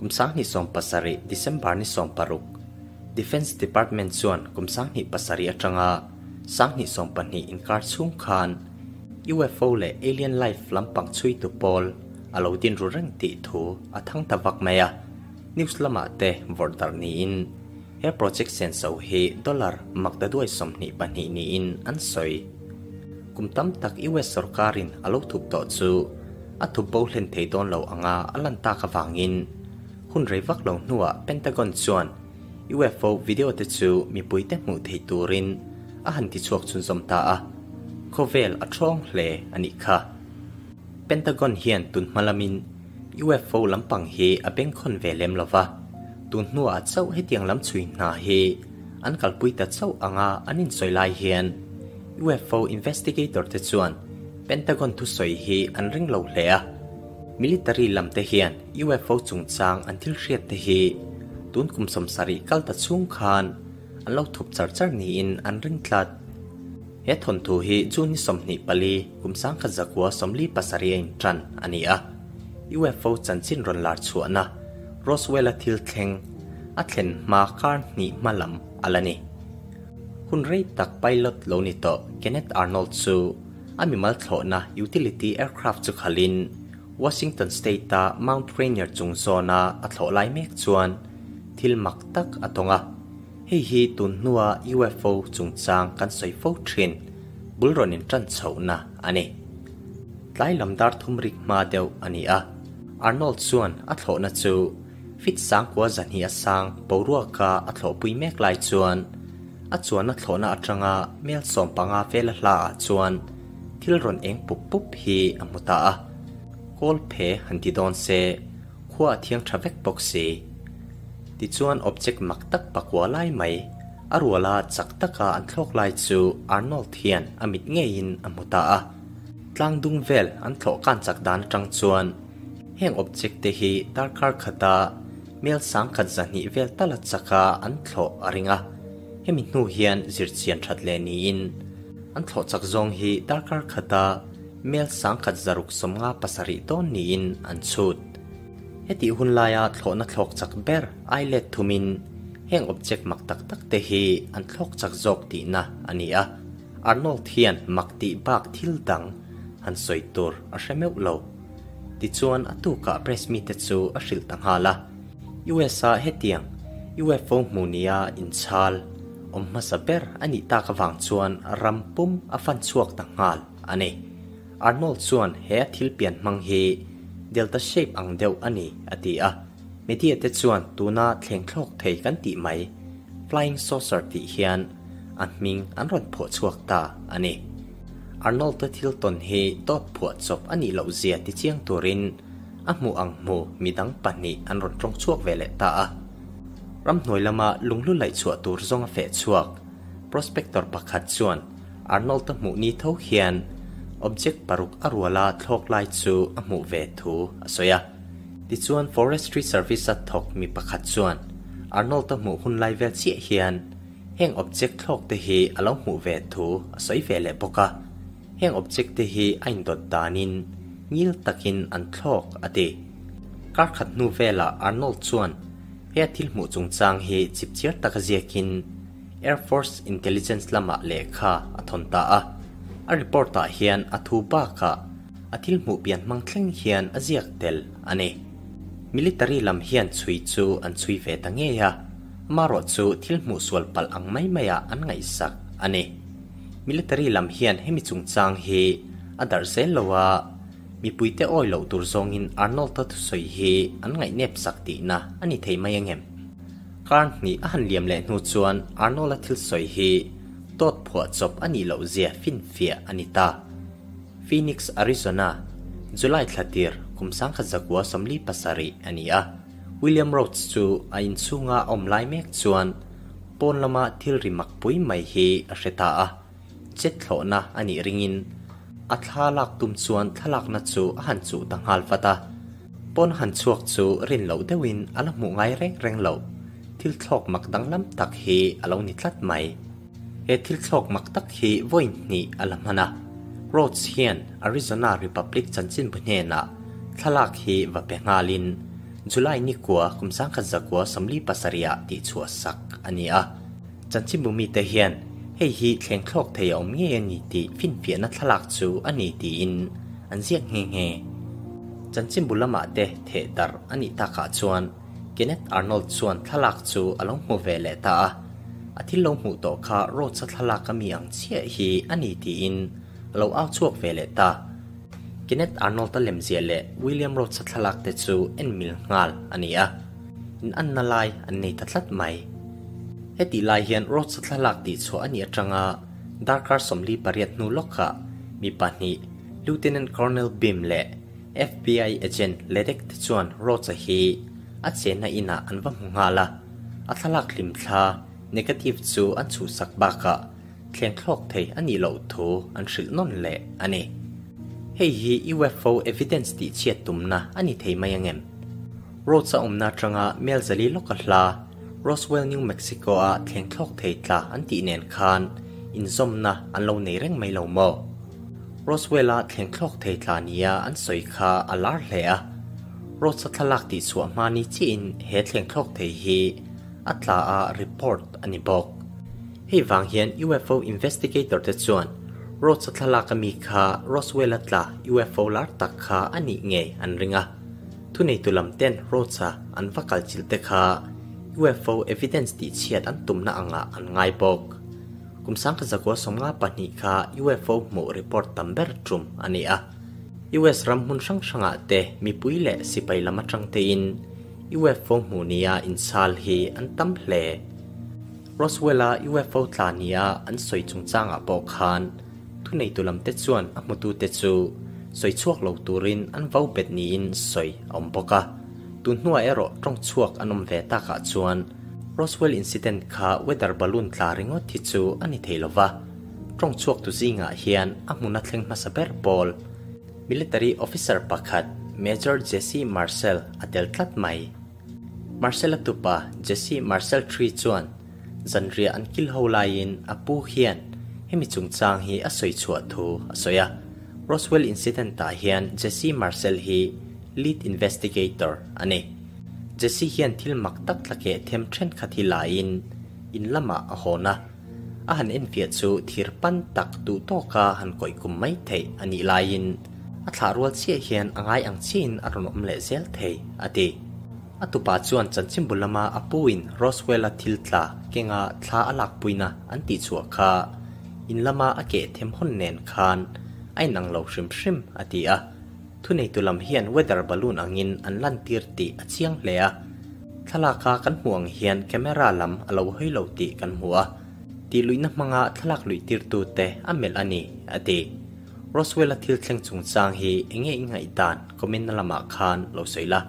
Kum 2017 December ni 16, Defence Department chuan kum 2007 atanga 2020 inkar chhung khan UFO leh Alien Life lampang chhuitu pawl a lo din ru reng tih thu a thang ta vak mai a. News lamah te vawrh darh niin he project senso hi dollar maktaduai 22 niin an sawi. Kum tam tak US sorkarin a lo thup tawh chu a thup bo hlen thei dawn lo anga a lan tak avangin hun rei vak lo hnuah Pentagon chuan UFO video te chu mipuite hmuh theih turin a han tichhuak chhunzawm ta a, khawvel a thawng hle a nih kha. Pentagon hian tun hma lamin UFO lampang hi a bengkhawn ve lem lo va, tun hnuah chauh hetiang lam chhui hna hi an kalpui ta chauh anga an insawi lai hian UFO investigator te chuan Pentagon thusawi hi an ring lo hle a. Military lam te hian UFO chungchang an thil hriat te hi tun kum 70 kal ta chhung khan an lo thup char char niin an ring tlat. He thawnthu hi June ni 24 kum 1947 a intan a ni a. UFO chanchin rawn lar chhuahna Roswell-a thil thleng a thlen hma kar hnih hma lam a la ni. Hun rei tak pilot lo ni tawh Kenneth Arnold chu a mimal thlawhna utility aircraft chu khalin Washington State-a Mount Rainier chung zawna a thlawh lai mek chuan thil mak tak a tawng a. Hei hi tun hnua UFO chungchang kan sawi fo thin bul rawn intan chhohna a ni. Tlai lam dar thum rik hma deuh a ni a. Arnold chuan a thlawhna chu fit sang kua zahnih a sang boruaka a thlawhpui mek lai chuan a chuanna thlawhna atanga mel 15 vel a hla ah chuan thil rawn eng pup pup hi a hmu ta a. Kawl phe han ti dawn se khua a thiang tha vek bawk si. Tichuan object mak tak pakua lai mai a ruala chak taka an thlawk lai chu Arnold hian a mit ngeiin a hmu ta a. Tlang dung vel an thlawh kan chak dan atang chuan heng object te hi darkar khata mel 1200 vel tala chaka an thlawh a ring a. Hemi hnu hian zirchian that leh niin an thlawh chak zawng hi darkar khata mel 1657 dawn niin an chhut. Heti hun laia thlawhna thlawk chak ber ai let thumin heng object mak tak tak te hi an thlawk chak zawk tihna a ni a. Arnold hian mak tih bak thil dang han sawi tur a hre meuh lo. Tichuan a tukah press meet te chu a hrilh ta nghal a. USA hetiang UFO hmunia inchhal awm hmasa ber a nih tak avang chuan ram pum a fan chhuak ta nghal a ni. Arnold chuan he a thil pian hmang hi delta shape ang deuh a ni a ti a. Media te chuan tuna thleng thlawk thei kan tih mai flying saucer tih hian a hming an rawn phuah chhuak ta a ni. Arnold te thil tawn hi dawt phuah chawp a nih loh zia ti chiang turin a hmu ang hmu midang pahnih an rawn tawng chhuak ve leh ta a. Ram hnuai lama lunglu laih chhuah tur zawng a feh chhuak prospector pakhat chuan Arnold te hmuh ni tho hian object paruk a ruala thlawk lai chu a hmuh ve thu a sawi a. Tichuan Forestry Service a thawk mi pakhat chuan Arnold te hmuh hun lai vel chiah hian heng object thlawk te hi a lo hmuh ve thu a sawi ve leh bawk a. Heng object te hi a indawt danin ngil takin an thlawk a ti. Kar khat hnu vela Arnold chuan he thil hmuh chungchang hi chipchiar taka ziakin Air Force Intelligence lama lehkha a thawn ta a. A report ah hian a thu bakah a thil hmuh pian hmang thleng hian a ziak tel a ni. Military lam hian chhui chu an chhui ve ta ngei a, amarawh chu thil hmuh sual palh ang mai maiah an ngaihsak a ni. Military lam hian hemi chungchang hi a darh zel lo a, mipuite awi loh tur zawngin Arnold ta thusawi hi an ngaihnep sak tihna a ni thei mai angem. Kar hnih a han liam leh hnu chuan Arnold a thil sawi hi dawt phuah chawp a nih loh zia finfiah a ni ta. Phoenix, Arizona, July thlatir kum 1947 a ni a. William Rhodes chu a inchhunga awm lai mek chuan pawn lama thil ri mak pui mai hi a hre ta a. Jet thlawhna a nih ringin a thla lak tum chuan thlalakna chu a han chuh ta nghal vat a. Pawn han chhuak chu rin loh deuhin a la hmuh ngai reng reng lo. Thil thlawk mak danglam tak hi a lo ni tlat mai. He thil thlawk mak tak hi vawi hnih a la hman a. Rhodes hian Arizona Republic chanchinbu hnenah thlalak hi va pe nghalin July ni kua kum 1947 ah tihchhuah sak a ni a. Chanchinbu mite hian hei hi thleng thlawk thei a awm ngei a ni tih finfiahna thlalak chu a ni tiin an ziak nghe nghe. Chanchinbu lamah te theh darh a nih takah chuan Kenneth Arnold chuan thlalak chu a lo hmu ve leh ta a. A thil lo hmuh tawh kha Rhodes-a thlalak a mi ang chiah hi a ni tiin a lo au chhuak ve leh ta. Kenneth Arnold-a lemziah leh William Rhodes-a thlalak te chu en mil nghal a ni a, in anna lai an nei ta tlat mai. Hetih lai hian Rhodes-a thlalak tihchhuah a nih atanga darkar 48 hnu lawkah mi pahnih, Lieutenant Colonel Bim leh FBI agent Ledek te chuan Rhodes-a hi a chenna inah an va hmu nghal a, a thlalak hlimthla, negative, chu an chhuhsak bakah Thleng thlawk thei a nih loh thu an hrilh nawn leh a ni. Hei hi UFO evidence tih chhiat tumna a ni thei mai angem? Rhodes a awmna atanga mel zali lawka hla Roswell, New Mexico a thleng thlawk thei tla an tih nen khan inzawmna an lo nei reng mai lo maw? Roswell a thleng thlawk thei tla nia an sawi kha a lar hle a. Rhodes a thlalak tih chhuah hma ni chiahin he thleng thlawk thei hi a tla a report a ni bawk. Hei vang hian UFO investigator te chuan Rhodes-a thlalak a mi kha Roswell-a tla UFO lar tak kha a nih ngei an ring a. Thuneitu lam ten Rhodes-a an va kal chilh te kha UFO evidence tih chhiat an tumna angah an ngai bawk. Kum 1952 kha UFO hmuh report tam ber tum a ni a. US ram hmun hrang hrangah te mipui leh sipai lam atang tein UFO hmuh nia inchhal hi an tam hle. Roswell-a UFO tla nia an sawi chungchangah pawh khan thuneitu lamte chuan a hmutute chu sawi chhuak lo turin an vo bet niin sawi a awm bawk a. Tun hnuah erawh tawng chhuak an awm ve takah chuan Roswell incident kha weather balloon tla ringawt hi chu a ni thei lova, tawng chhuak tu zingah hian a hmuna thleng hmasa ber pawl military officer pakhat Major Jesse Marcel a tel tlat mai. Marcel-a tupa Jesse Marcel Tree chuan zanriah an kil ho laiin a pu hian hemi chungchang hi a sawi chhuah thu a sawi a. Roswell incident-ah hian Jesse Marcel hi lead investigator a ni. Jesse hian thil mak tak tlakeh them thenkhat hi laiin in lamah a hawn a. A han enfiah chu thir pan tak duh tawka han kawih kum mai theih a nih laiin a thlah rual chiah hian a ngai ang chiahin a rawn awm leh zel thei, a ti. A tupa chuan chanchinbu lama a puin Roswell-a thil tla kenga thla a lakpuina an tihchhuah kha in lama a keh them hawn nen khan a inang lo hrim hrim, a ti a. Thuneitu lam hian weather balloon angin an lantir tih a chiang hle a. Thlalaka kan hmuh ang hian camera lam a lo hawi lo tih kan hmu a, tih luihna hmanga thlalak luih tirtute a melh a ni, a ti. Roswell-a thil thleng chungchang hi enge i ngaihdan comment na lamah khan lo sawi la,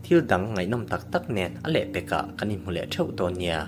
thil dang ngaihnawm tak tak nen a lehpekah kan inhmu leh theuh dawn nia.